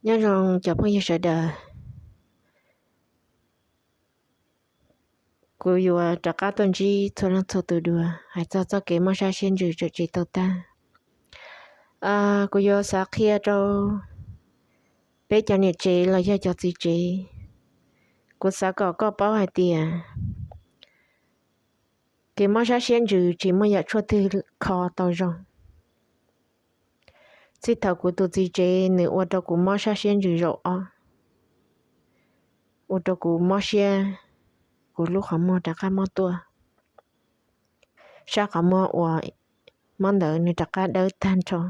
Nyob zoo cov phooj ywg sawv daws, kuv yuav rov qab tuaj ntsib txhua leej txhua tus dua hais txog txoj kev mob sab siab ntsws tseem tsis tau tag. Kuv yuav xav qhia rau peb cov niam tsev los yog cov txiv tsev, kuv xav kom koj paub hais tias kev mob sab siab ntsws tsis muaj yam tshuaj twg kho tau zoo. Txij thaum kuv tus txiv tsev nws ua rau kuv mob sab siab ntsws zaum ob, ua rau kuv mob siab, kuv lub qhov muag rov qab mob tuaj, sab qhov muag uas mob ntawd nws rov qab dawb tag nrho.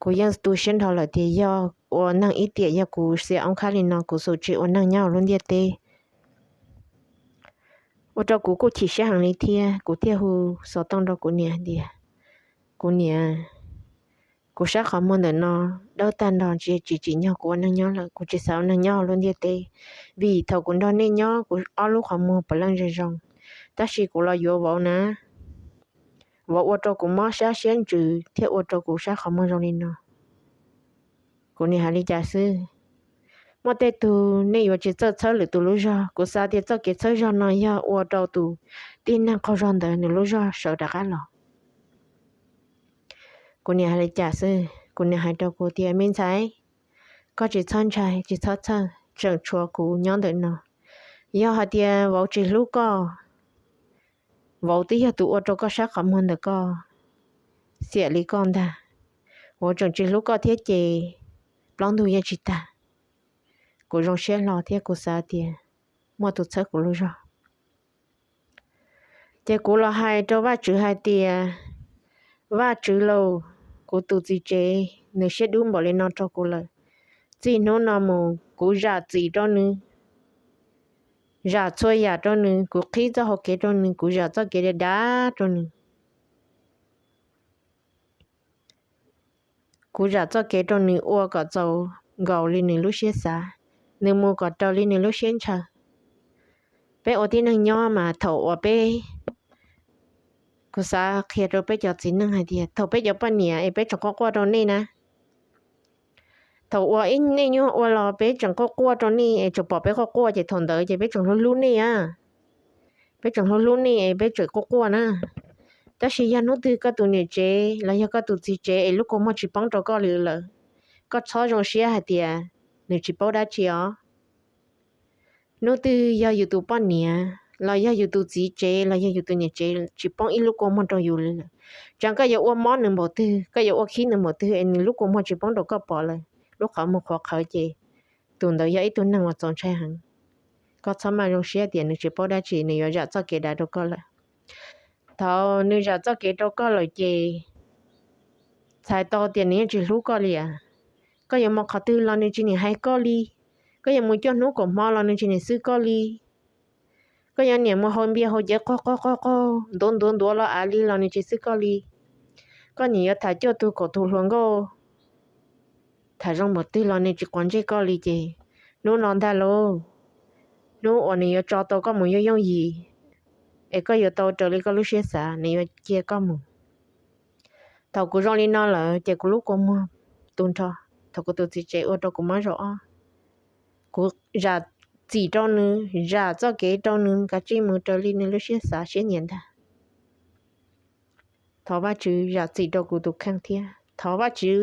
Kuv yeej tu siab nrho lawm tias yog ua neeg ib tiam yog kuv xiam oob khab li no kuv xum tsis ua neeg nyob lub ntiaj teb. Ua rau kuv kuj chim siab heev li thiab kuv thiaj hu xov tooj rau kuv niam tias, kuv niam, kuv sab qhov muag ntawm no dawb tag nrho tsis tsim nyog kuv ua neeg nyob lawm, kuv tsis xav ua neeg nyob lub ntiaj teb. Vim thaum kuv nrog nej nyob kuv ob lub qhov muag puav leej zoo zoo, tab sis kuv los yuav vauv na, vauv ua rau kuv mob sab siab ntsws thiab ua rau kuv sab qhov muag zoo li no. Kuv niam hais li cas xwb, muaj tej tug nej yuav tsis txawj txhawb lwm tus lub zog, kuv xav tias txoj kev txhawb zog no yog ua rau tus tib neeg qaug zog ntawd nws lub zog sawv rov qab los. Kuv niam hais li cas xwb, kuv niam hais rau kuv tias me ntxhais, koj tsis txhob ntshai tsis txhob txhawj, tseem tshuav kuv nyob ntawm no. Yog hais tias vauv tsis hlub koj, vauv twb yog tus ua rau koj sab qhov muag ntawm koj xiam li koj ntag. Vauv tseem tsis hlub koj thiab ces plaub ntug yeej tsis tag. Kuv zoo siab hlo thiab kuv xav tias muaj tus txhawb kuv lub zog. Ces kuv los hais rau Vajtswv hais tias, Vajtswv lauj, kuv tus txiv tsev nws siab dub npaum li no rau kuv lawm, txij hnub no mus kuv zam txim rau nws, zam txhua yam rau nws, kuv qhib txoj hau kev rau nws, kuv zam txoj kev dav dav rau nws. Kuv zam txoj kev rau nws ua kom txaus nkaus li nws lub siab xav, nws mus kom raws li nws lub siab ntshaw. Peb ua tib neeg nyob mas thaum uas peb, kuv xav qhia rau peb cov txiv neej hais tias thaum peb cov poj niam es peb tseem quaj quaj rau nej na, thaum uas ib nej nyuag ua los peb tseem quaj quaj rau nej es tseem pom peb quaj quaj ces thaum ntawd ces peb tseem hlub hlub nej a, peb tseem hlub hlub nej es peb tseem quaj quaj na. Tab sis yog hnub twg koj tus niam tsev los yog koj tus txiv tsev es lub kua muag tsis poob rau koj li lawm, koj txhob zoo siab hais tias nws tsis paub dab tsi os. Hnub twg yog yus tus poj niam los yog yus tus txiv tsev los yog yus tus niam tsev tsis poob ib lub kua muag rau yus li lawm, tseem koj yuav ua mob nws npaum twg, koj yuav ua khib nws npaum twg es nws lub kua muag tsis poob rau koj pom lawm, lub qhov muag qhuav qhawv ces tus ntawd yog ib tug neeg uas txaus ntshai heev. Koj txhob maj zoo siab tias nws tsis paub dab tsi, nws yuav zam txoj kev dav rau koj lawm. Thaum nws zam txoj kev rau koj lawm ces txhais tau tias nws yeej tsis hlub koj li as. Koj yuav mus qhov twg los nws tsis nim hais koj li, koj yuav mus cuaj hnub kaum hmo los nws tsis nim xwb koj li, koj yuav niam mus haus npias haus cawv qaug qaug qaug qaug ntuav ntuav ntuav los av li los nws tsis xwb koj li, koj nim yuav tham cuaj tug kaum tug hluas nkauj, tham zoo npaum twg los nws tsis quav ntsej koj li ces hnub no ntag lauj, hnub uas nws yuav tso tau koj mus yooj yooj yim, es koj yuav tau raws li koj lub siab xav, nws yuav cia koj mus. Thaum kuv zoo li no lawm ces kuv lub kua muag tu nrho. Thaum kuv tus txiv tsev ua rau kuv mob zaum ob, kuv zam txim rau nws, zam txoj kev rau nws kav tsij mus raws li nws lub siab xav siab nyiam ntag. Thov Vajtswv zam txim rau kuv tus kheej thiab thov Vajtswv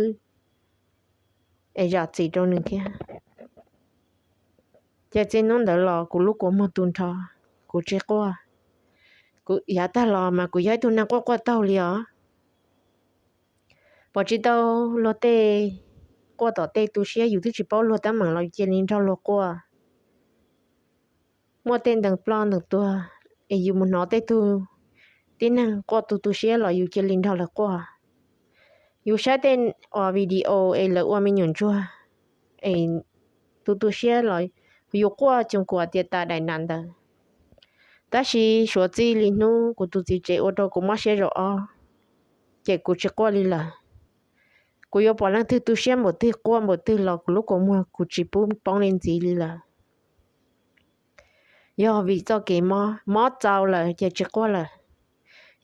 es zam txim rau nws thiab. Ces txij hnub ntawd los kuv lub kua muag tu nrho, kuv tsis quaj. Kuv yav tag los mas kuv yog ib tug neeg quaj quaj taug li os. Pom tsis tau luag tej quaj tom tej tu siab, yus twb tsis paub luag teeb meem los yus cia li nrog luag quaj. Muaj tej ntees ploj ntees tuag es yus mus hnov tej tug tib neeg quaj tu tu siab los yus cia li nrog lawv quaj. Yus saib tej video es lawv ua me nyuam ntsuag es tu tu siab los yus quaj coos kuam tias tas daim nas ntawd. Tab sis suav txij li hnub kuv tus txiv tsev ua rau kuv mob siab zaum ob, ces kuv tsis quaj li lawm. Kuv yuav pom leej twg tu siab npaum twg quaj npaum twg los kuv lub kua muag kuv tsis pub poob li ntxiv li lawm. Yog vim txoj kev mob, mob txaus lawm ces tsis quaj lawm.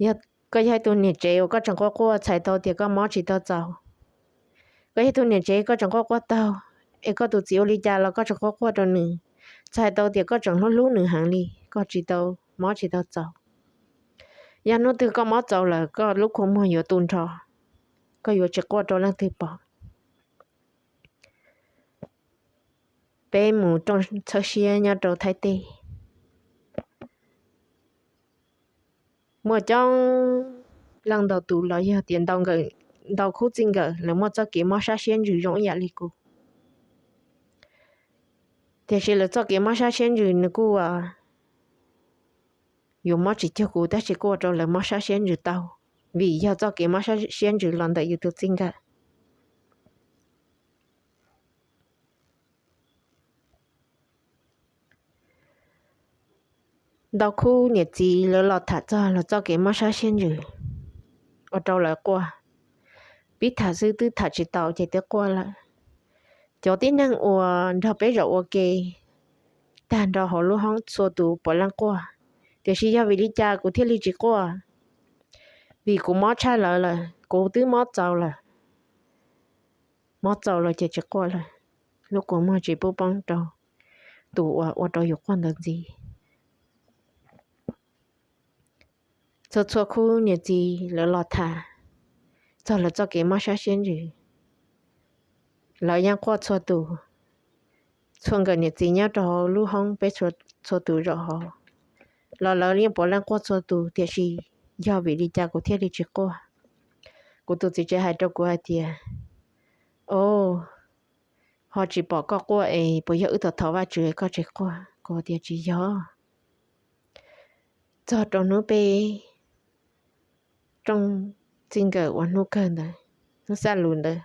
Yog koj yog ib tug niam tsev uas koj tseem quaj quaj txhais tau tias koj mob tsis tau txaus, Koj yog tus niam tsev koj tseem quaj quaj taug, es koj tus txiv ua li cas los koj tseem quaj quaj rau nws, txhais tau tias koj tseem hlub hlub nws heev li, koj tsis tau mob tsis tau txaus. Yog hnub twg koj mob txaus lawm koj lub kua muag yuav tu nrho, koj yuav tsis quaj rau leej twg pom. Peb mus rooj txhawb siab nyob rau Thaib teb, muaj coob leej ntau tus los yog tias ntau khub txij nkawm lawv muaj txoj kev mob sab siab ntsws zoo ib yam li kuv. Tiam sis lawv txoj kev mob sab siab ntsws nws kuj yuav mob tsis cuag kuv, tab sis kuj ua rau lawv mob sab siab ntsws tau, vim yog txoj kev mob sab siab ntsws los ntawm yus tus txij nkawm. Ntau khub niam txiv lawv los tham txog lawv txoj kev mob sab siab ntsws ua rau lawv quaj. Pib tham xwb twb tham tsis tau ces twb quaj lawm. Cov tib neeg uas nrog peb zaum ua ke tag nrho hauv lub hoob txhua tus puav leej quaj, tiam sis yog vim li cas kuv thiaj li tsis quaj? Vim kuv mob tshaj lawv lawm, kuv twb mob txaus lawm. Mob txaus lawm ces tsis quaj lawm. Lub kua muag tsis pub poob rau tus uas ua rau yus quaj ntawd ntxiv. Txhua txhua khub niam txiv lawv los tham txog lawv txoj kev mob sab siab ntsws, lawv yeej quaj txhua tus. Txhua nkawm niam txiv nyob rau hauv lub hoob peb txhua tus zaum hauv los lawv yeej puav leej quaj txhua tus, tiam sis yog vim li cas kuv thiaj li tsis quaj? Kuv tus txiv tsev hais rau kuv hais tias, o, ho tsis pom koj quaj es puas yog wb thov thov Vajtswv koj tsis quaj? Kuv tias tsis yog. Txog rau hnub peb rooj txij nkawm uas hnub kawg ntawd, hnub xaj lus ntawd,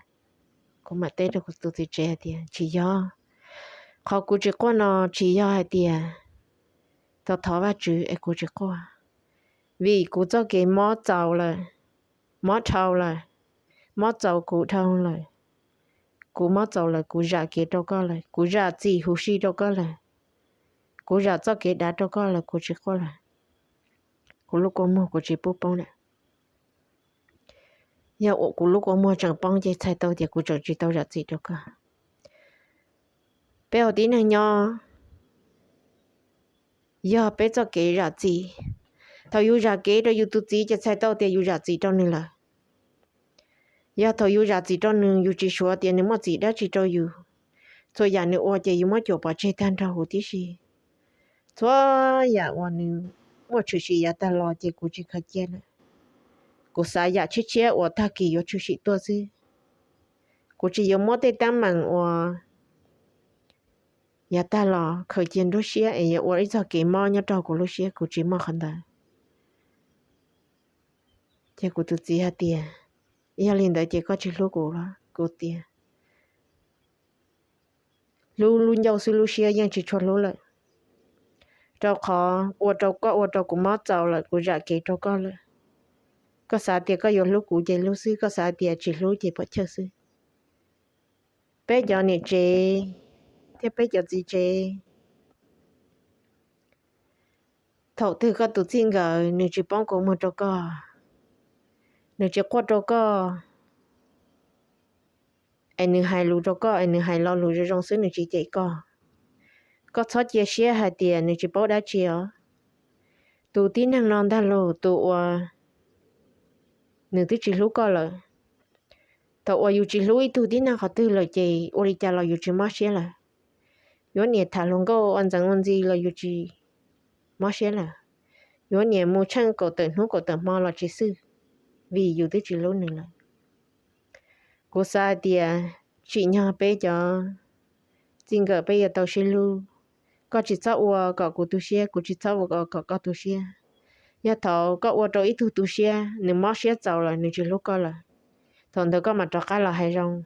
kuv mam teb rau kuv tus txiv tsev hais tias tsis yog. Qhov kuv tsis quaj no tsis yog hais tias thov thov Vajtswv es kuv tsis quaj, vim kuv txoj kev mob txaus lawm, mob dhau lawm, mob txaus kuv dhau lawm. Kuv mob txaus lawm kuv zam kev rau koj lawm, kuv zam txim huv si rau koj lawm, kuv zam txoj kev dav rau koj lawm, kuv tsis quaj lawm. Kuv lub kua muag kuv tsis pub poob lawm. Yog kuv lub kua muag tseem poob ces txhais tau tias kuv tseem tsis tau zam txim rau koj. Peb ua tib neeg nyob, yog peb txoj kev zam txim. Thaum yus zam kev rau yus tus txiv ces txhais tau tias yus zam txim rau nws lawm. Yog thaum yus zam txim rau nws yus tsis suav tias nws muaj txim dab tsi rau yus, txhua yam nws ua ces yus muab cuam pov tseg tag nrho huv tib si. Txhua yam uas nws muaj tshwm sim yav tag los ces kuv tsis khaws cia lawm. Kuv xav yam tshiab tshiab uas tag kis yuav tshwm sim tuaj xwb. Kuv tsis yuav muab tej teeb meem uas yav tag los khaws cia nruab siab es yuav ua ib txoj kev mob nyob rau kuv lub siab, kuv tsis muaj qhov ntawd. Ces kuv tus txiv hais tias, yog li ntawd ces koj tsis hlub kuv los? Kuv tias, hlub lub ncauj xwb lub siab yeej tsis tshua hlub lawm. Rau qhov ua rau koj ua rau kuv mob txaus lawm, kuv zam kev rau koj lawm. Koj xav tias koj yuav hlub kuv ces hlub xwb, koj xav tias tsis hlub ces pov chawj xwb. Peb cov niam tsev thiab peb cov txiv tsev, thaum twg koj tus txij nkawm nws tsis poob kua muag rau koj, nws tsis quaj rau koj, es nws hais lus rau koj, es nws hais lo lus zoo zoo xwb nws tsis cem koj, koj txhob cia siab hais tias nws tsis paub dab tsi os. Tus tib neeg no ntag los tus uas nws twb tsis hlub koj lawm. Thaum uas yus tsis hlub ib tug tib neeg qhov twg lawm ces ua li cas los yus tsis mob siab lawm. Yuav niam tham hluas nkauj ua ntxeev ua ntxi los yus tsis mob siab lawm. Yuav niam mus tsheej kaum tawm hnub kaum tawm hmo los tsis xwj, vim yus twb tsis hlub nws lawm. Kuv xav hais tias tsim nyog peb cov txij nkawm peb yuav tau sib hlub. Koj tsis txhob ua kom kuv tu siab, kuv tsis txhob ua kom koj tu siab. Yog thaum koj ua rau ib tug tu siab, nws mob siab txaus lawm, nws tsis hlub koj lawm, thaum ntawd koj mam rov qab los hais zoo.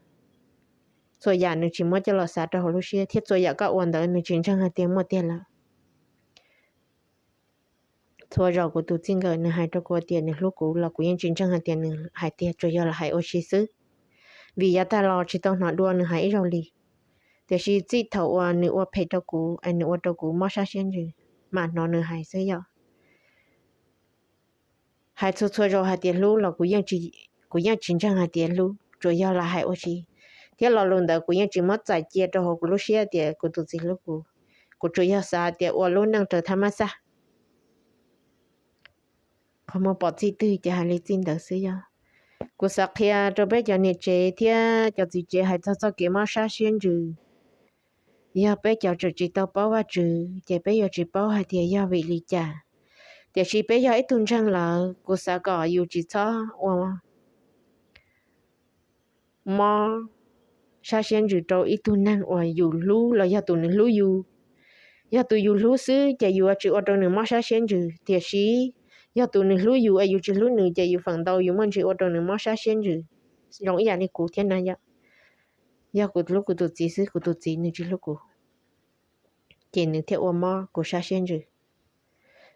Txhua yam nws tsis muab coj los xav rau hauv lub siab, thiab txhua yam koj ua ntawd nws tsis ntseeg hais tias muaj tiag lawm. Txhua zaus kuv tus txij nkawm nws hais rau kuv tias nws hlub kuv los kuv yeej tsis ntseeg hais tias nws hais tiag, tsuas yog lam hais ua si xwb. Vim yav tag los tsis tau hnov dua nws hais ib zaug li. Tiam sis txij thaum uas nws ua phem rau kuv es nws ua rau kuv mob sab siab ntsws, mam hnov nws hais xwb yom. Hais txhua txhua zaus hais tias hlub los kuv yeej tsis ntseeg hais tias hlub, tsuas yog lam hais ua si. thiab lo lus ntawd kuv yeej tsis muab txais cia rau hauv kuv lub siab tias kuv tus txiv hlub kuv. Kuv tsuas yog xav tias ua lub neej raws thab mab xaj, qhov muag pom txij twg ces hais li txij ntawd xwb. Yog kuv xav qhia rau peb cov niam tsev thiab cov txiv tsev hais txog txoj kev mob sab siab ntsws. Yog peb cov tseem tsis tau paub Vajtswv ces peb yuav tsis paub hais tias yog vim li cas. Tiam sis peb yog ib tug ntseeg lawm, kuv xav kom yus tsis txhob ua mob sab siab ntsws rau ib tug neeg uas yus hlub los yog tus nws hlub yus. Yog tus yus hlub xwb ces yus yuav tsis ua rau nws mob sab siab ntsws, tiam sis yog tus nws hlub yus es yus tsis hlub nws ces yus feem ntau yus muaj ntsis ua rau nws mob sab siab ntsws. Zoo ib yam li kuv thiab na yom. Yog kuv hlub kuv tus txiv xwb, kuv tus txiv nws tsis hlub kuv, ces nws thiaj ua mob kuv sab siab ntsws.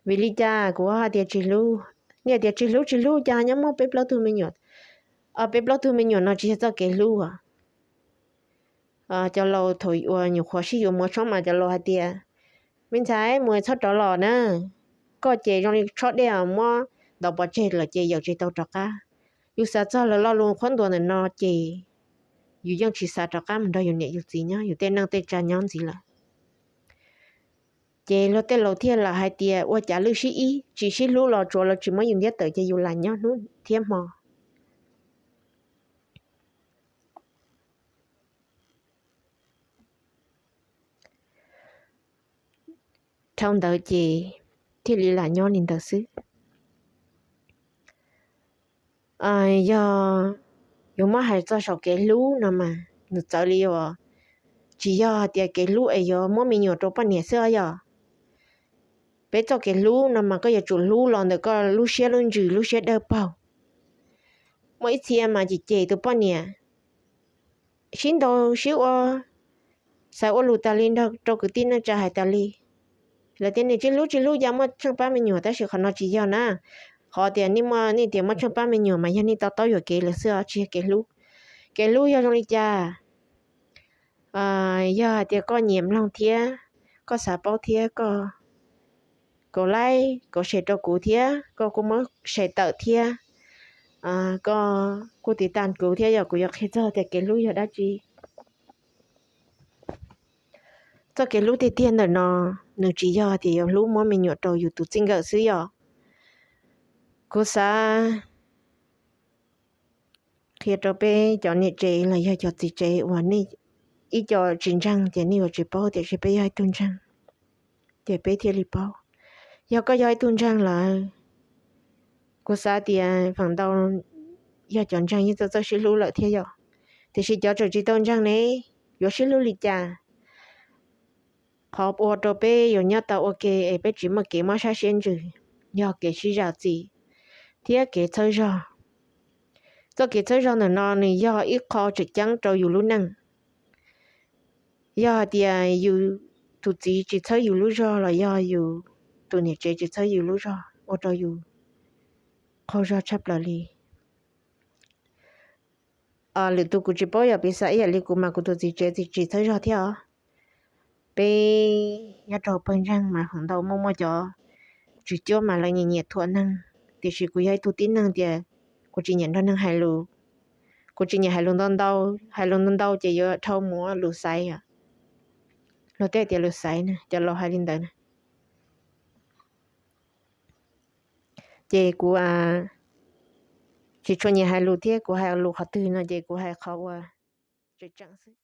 Vim li cas kuv hais tias tsis hlub? Nej tias tsis hlub tsis hlub, cas nyob muaj peb plaub tug me nyuam, peb plaub tug me nyuam no tsis yog txoj kev hlub as. Cov laus thaum uas nyuam qhuav sib yuav mus tshoob mas cov laus hais tias, me ntxhais, mus txhob rov los na, koj ces zoo li tshob dej muab ntaus pov tseg lawm ces yawm tsis tau rov qab. Yus xav txog lawv lo lus qhuab ntuas ntawm no ces yus yeej tsis xav rov qab mus nrog yus niam yus txiv nyob, yus tej neej tej tsa nyob ntxiv lawm. Ces luag tej laus thiaj lam hais tias ua cas lwj sib ib, tsis sib hlub los tsuav lawv tsis muab yus ntiab tawm ces yus lam nyob hnub thiab hmo. Dhau ntawd ces thiaj li lam nyob li ntawd xwb. Yog yuav muab hais txog saum kev hlub no mas nws txawv li uas tsis yog hais tias kev hlub es yuav muab me nyuam rau poj niam xwb os yog. Peb txoj kev hlub no mas koj yuav tsum hlub los ntawm koj lub siab lub ntsws lub siab dawb paug. Muaj ib txhia mas cem cem tus poj niam, sib ntaus sib ua, xav ua lus tas li nrog rau kwv tij neej tsa hais tas li. Lawv tias niam tsis hlub tsis hlub cas muaj tsheej pab me nyuam, tab sis qhov no tsis yog na. Qhov tias nej muaj, nej tias muaj tsheej pab me nyuam mas yog nej to taub yuam kev lawm xwb os, tsis yog kev hlub. Kev hlub yog zoo li cas? Yog hais tias koj nyiam mloog thiab koj xav paub thiab koj kaum like kaum share rau kuv thiab koj kuj muab share tawm thiab koj kuj tiv tam kuv thiab yog kuv yuav qhia txog tias kev hlub yog dab tsi. Txoj kev hlub tiag tiag ntawm no nws tsis yog tias yuav hlub muab me nyuam rau yus tus txij nkawm xwb yog. Kuv xav qhia rau peb cov niam tsev los yog cov txiv tsev uas nej ib co tsis ntseeg ces nej yuav tsis paub, tiam sis peb yog ib tug ntseeg ces peb thiaj li paub. Yog koj yog ib tug ntseeg lawm, kuv xav tias feem ntau yog cov ntseeg yeej txawj txawj sib hlub lawm thiab yom. Tiam sis cov tseem tsis tau ntseeg ne, yuav sib hlub li cas? Qhov ua rau peb yuav nyob tau ua ke es peb tsis muaj kev mob sab siab ntsws yog kev sib zam txim thiab kev txhawb zog. Txoj kev txhawb zog ntawm no nws yog ib qho tseem ceeb rau yus lub neej. Yog hais tias yus tus txiv tsis txhawb yus lub zog los yog yus tus niam tsev tsis txhawb yus lub zog, ua rau yus qaug zog tshaj plaws li. Lwm tus kuv tsis paub yog piv xam ib yam li kuv mas kuv tus txiv tsev tsis txhawb zog thiab os. Peb nyob rau pawg ntseeg mas feem ntau muaj muaj cov tswv cuab mas lawv nyiam nyiam thuam neeg, tiam sis kuv yog ib tug tib neeg tias kuv tsis nyiam nrog neeg hais lus. Kuv tsis nyiam hais lus ntau ntau, hais lus ntau ntau ces yuav dhau mus ua lus xaiv. Luag tej tias lus xaiv na, cov laus hais li ntawd na. Ces kuv tsis tshua nyiam hais lus thiab, kuv hais lus qhov twg no ces kuv hais qhov uas tseem tseem xwb.